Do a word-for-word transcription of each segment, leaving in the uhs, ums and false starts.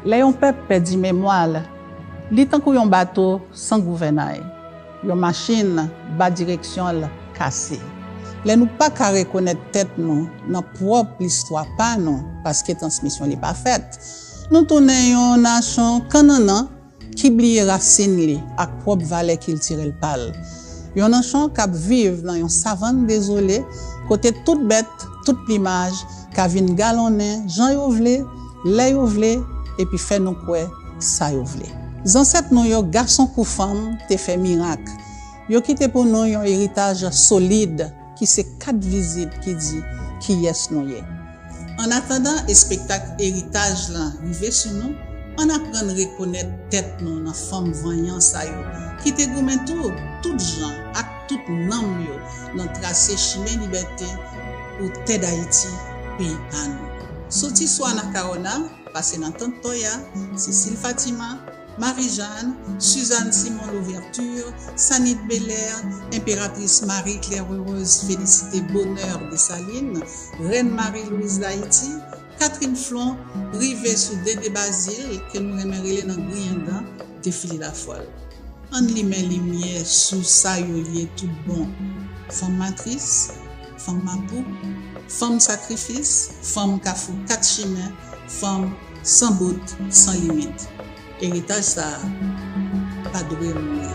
Lè yon pèp pèdi memwa l, li tankou yon bato san gouvènay, yon machin ba direksyon l kase. Lè nou pa ka rekonèt tèt nou nan pwòp listwa pa nou paske transmisyon li pa fèt, nou tounen yon nasyon kannannan ki bliye rasin li ak pwòp valè kiltirèl pa l. Yon nasyon k ap viv nan yon savann dezole, kote tout bèt, tout plimaj ka vin galonnen jan yo vle, lè yo vle, epi fè nou kwè sa yo vle. Zansèt nou yo, gason kou fanm, te fè mirak. Yo kite pou nou yon eritaj solid ki se kat vizit ki di kiyès nou ye. Annatandan espektak eritaj lan rive sou nou, ann aprann rekonèt tèt nou nan fanm vanyan sa yo ki te goumen tou, tout jan ak tout nanm yo nan trase chimen libète pou tè Dayiti, peyi pa nou. Soti sou Anakawona, pase nan Tant Toya, Cécile Fatima, Marie-Jeanne, Suzanne Simon Louverture, Sanit Belair, Enperatris Marie Claire Heureuse Félicité Bonheur Dessalines, Rèn Marie Louise Dayiti, Catherine Flon, rive sou Dédé Bazile, ke nou renmen rele nan griyen dan, Défilé la Folle. Ann limen limyè sou sa yo ye tout bon. Fanm matris, fanm mapou, fanm sakrifis, fanm kafou kat chimen, fanm san bout, san limit. Eritaj sa a pa dwe mouri.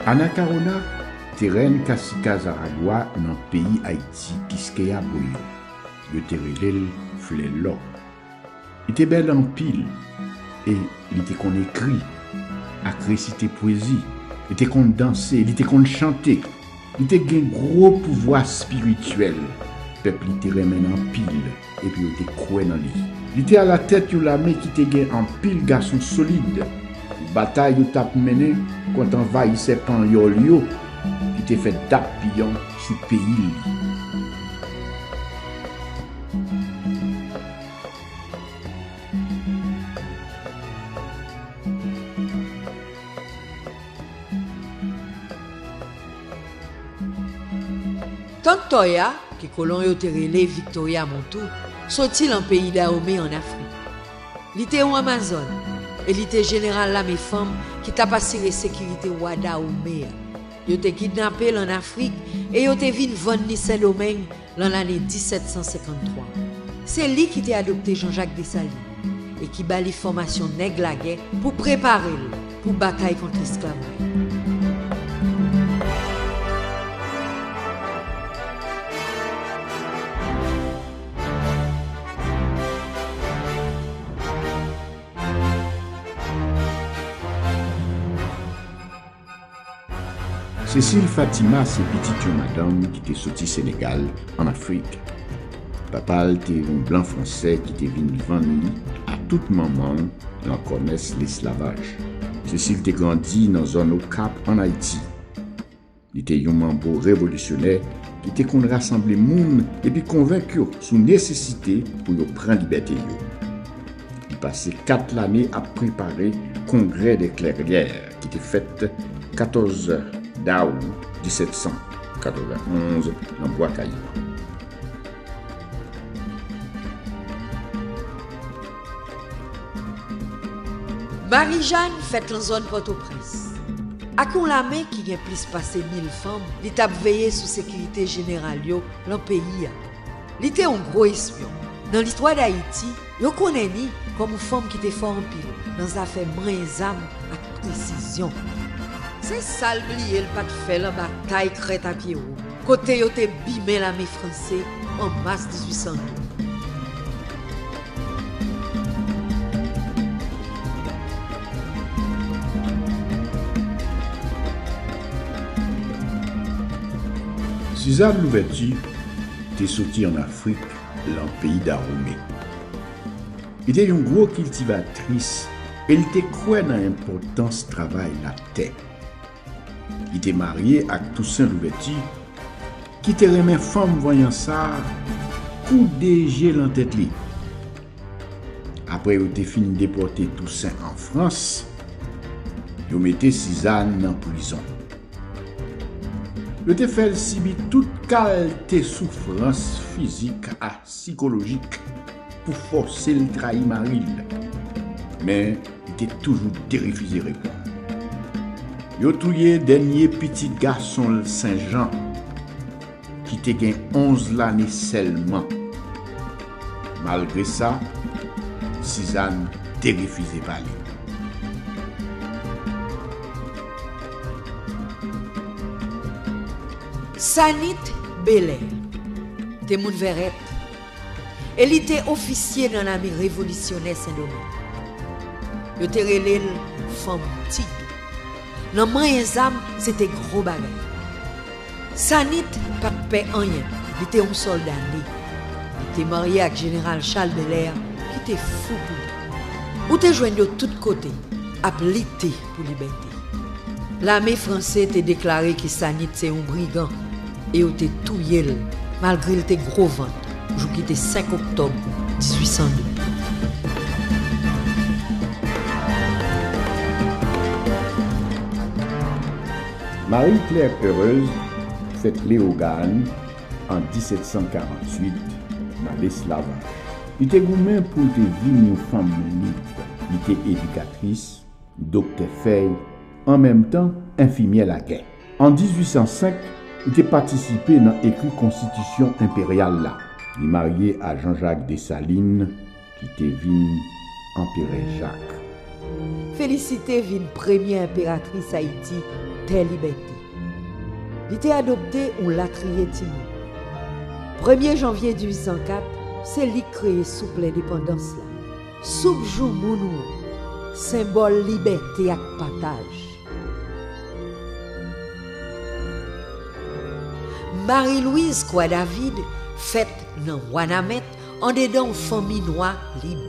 Anakawona te rèn Kasika Zaragwa nan peyi Ayiti, Kiskeya Boyo. Yo te rele l Flè Lò. Li te bèl anpil e li te konn ekri ak resite pwezi. Li te konn danse, li te konn chante. Li te gen gwo pouvwa espirityèl. Pèp li te renmen l anpil epi yo te kwè nan li. Li te alatèt yon lame ki te gen anpil gason solid pou batay yo t ap mennen kont anvayisè panyòl yo ki te fè dap piyon sou peyi li. Tant Toya, ke kolon yo te rele Victoria Montou, soti lan peyi Dahomey ann Afrik. Li te yon Amazòn, e li te jeneral lame fanm ki t ap asire sekirite wa Dahomey a. Yo te kidnape l ann Afrik e yo te vin vann li Sendomeng lan lane disèt san senkanntwa. Se li ki te adopte Jean-Jacques Dessalines e ki ba li fòmasyon nèg lagè pou prepare l pou batay kont lesklavaj. Cécile Fatima se pitit yon madanm ki te soti Senegal, ann Afrik. Papa l te yon blan fransè ki te vin vann li a tout manman l nan kòmès lesklavaj. Cécile te grandi nan zòn Okap, ann Ayiti. Li te yon manbo revolisyonè ki te konn rasanble moun epi konvenk yo sou nesesite pou yo pran libète yo. Li pase kat lane ap prepare Congrès des Clairières ki te fèt katòz dawou disèt san katrevennonz nan Bwa Kayiman. Marijàn fèt lan zòn Pòtoprens. Ak yon lame ki gen plis pase mil fanm, li t ap veye sou sekirite jeneral yo lan peyi a. Li te yon gwo espyon. Nan listwa Dayiti, yo konnen li kòm yon fanm ki te fò anpil nan zafè manyen zam ak presizyon. Se sa l bliye l pa t fè lan batay Krèt a Pyewo, kote yo te bimen lame franse an mas dizuit san de. Suzanne Louverture te soti ann Afrik, lan peyi Dahomey. Li te yon gwo kiltivatris e li te kwè nan enpòtans travay latè. Li te marye ak Toussaint Louverture, ki te renmen fanm vanyan sa a kou de je lan tèt li. Apre yo te fin depòte Toussaint an Frans, Yo mete Sizàn nan prizon. Yo te fè l sibi tout kalte soufrans fizik ak sikolojik pou fòse l trayi mari l. Men, li te toujou derefize reponn. Yo touye dènye pitit gason l, Sen Jan, ki te gen onz lane sèlman. Malgre sa, Sizàn te refize pale. Sanit Belè te moun Vèrèt e li te ofisye nan lame revolisyonè Sendomeng. Yo te rele l Fanm Tig. Nan manyen zam, se te gwo bagay. Sanit pa t pè anyen, li te yon sòlda ne. Li te marye ak jeneral Chal Bèlè, ki te fou pou li. Ou te jwenn yo tout kote, ap lite pou libète. Lame franse te deklare ke Sanit se yon brigan e yo te touye l, malgre l te gwo vant, jou ki te senk oktòb dizuit san de. Marie-Claire Heureuse fèt Leyogàn an disèt san karanntuit nan lesklavaj. Li te goumen pou l te vin yon fanm lib. Li te edikatris, doktè fèy, an menm tan enfimyè lagè. An dizuit san senk, li te patisipe nan ekri konstitisyon enperyal la. Li marye a Jean-Jacques Dessalines, ki te vin Anperè Jak. Felisite vin premye enperatris Ayiti, tè libète. Li te adopte yon latriye timoun. Premye janvye dizuit san kat, se li k kreye soup lendepandans la. Soup jou moun ou an, senbòl libète ak pataj. Marie-Louise Croix-David fèt nan Wanament andedan yon fanmi nwa lib.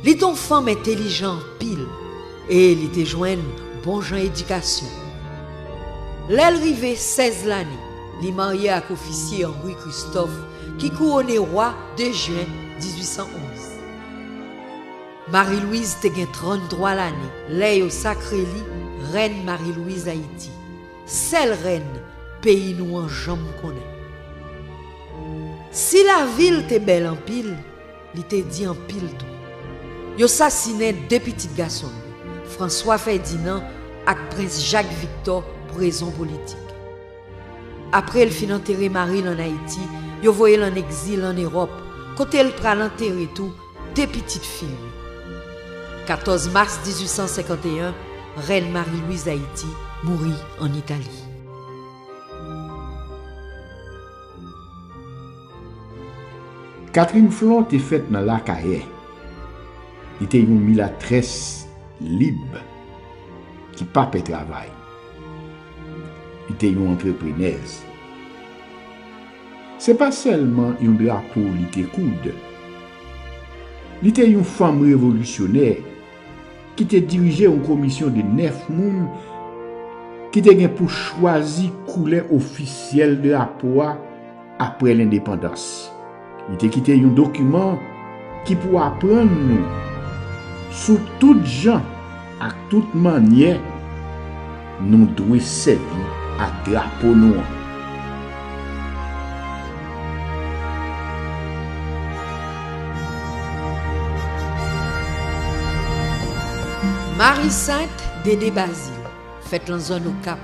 Li te yon fanm entelijan anpil e li te jwenn bon jan edikasyon. Lè l rive sèz lane, li marye ak ofisye Henri Christophe ki kouwone wa de jen dizuit san onz. Marie-Louise te gen tranntwa lane lè yo sakre li Rèn Marie-Louise Ayiti, sèl rèn peyi nou an janm konnen. Si lavi l te bèl anpil, li te di anpil tou. Yo sasinen de pitit gason l yo, François Ferdinand ak Prens Jacques Victor, pou rezon politik. Apre l fin antere mari l ann Ayiti, yo voye l ann egzil ann Ewòp, kote l pral antere tou de pitit fi l yo. Katòz mas dizuit san senkanteyen, Rèn Marie-Louise Ayiti mouri ann Itali. Catherine Flon te fèt nan Lakayè. Li te yon milatrès lib ki pa pè travay. Li te yon antreprenèz. Se pa sèlman yon drapo li te koud. Li te yon fanm revolisyonè ki te dirije yon komisyon de nèf moun ki te gen pou chwazi koulè ofisyèl drapo a apre lendepandans. Li te kite yon dokiman ki pou aprann nou sou tout jan ak tout mannyè nou dwe sèvi ak drapo nou an. Marie Sainte Dédé Bazile, fèt lan zòn Okap.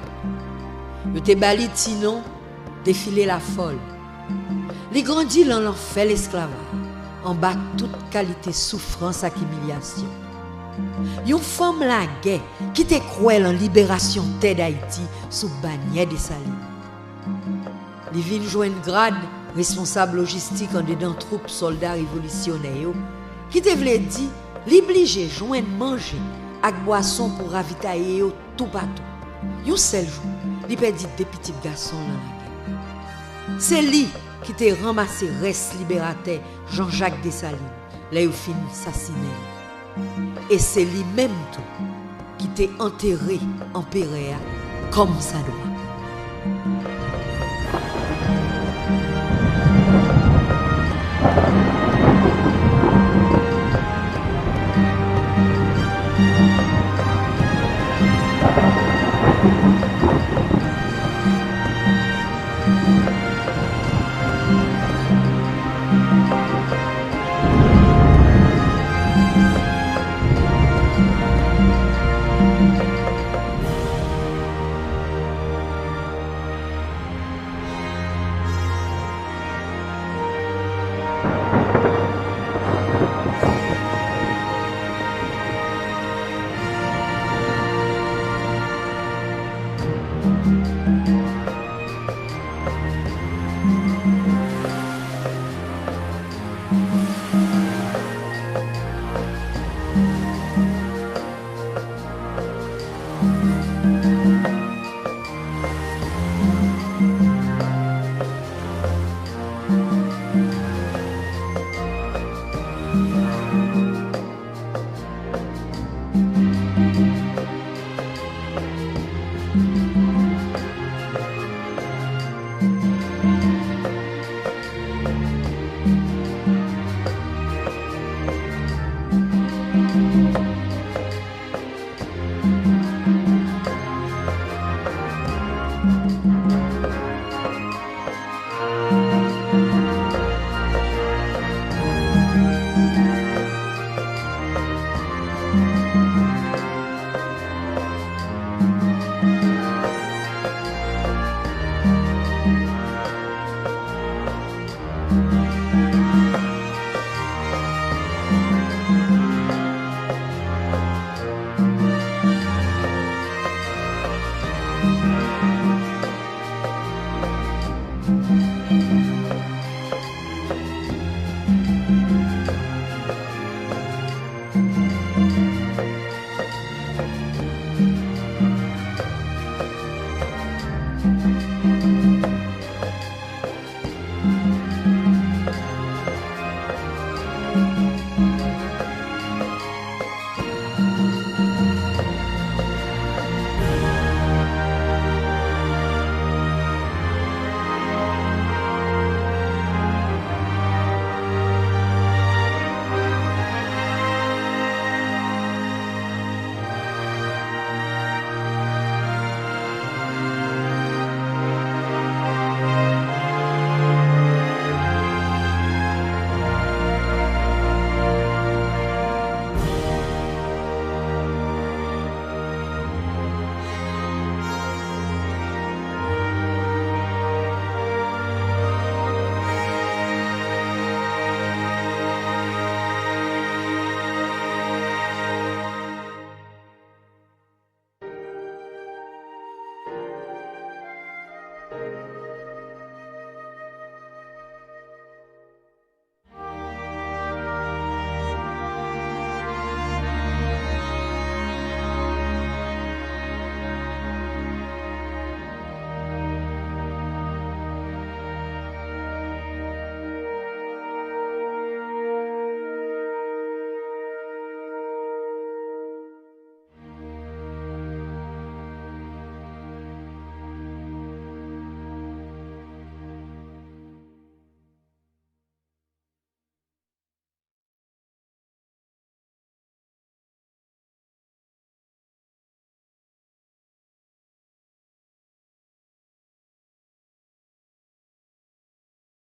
Yo te ba li ti non Défilé la Folle. Li grandi lan lanfè lesklavaj, anba tout kalite soufrans ak imilyasyon. Yon fanm lagè ki te kwè lan liberasyon tè Dayiti sou banyè Desalin. Li vin jwenn grad responsab lojistik andedan twoup sòlda revolisyonè yo, ki te vle di li blije jwenn manje ak bwason pou ravitaye yo toupatou. Yon sèl jou, li pèdi de pitit gason l nan lagè. Se li ki te ranmase rès liberatè Jean-Jacques Dessalines lè yo fin sasinen l. E se li menm tou ki te antere anperè a kòmsadwa.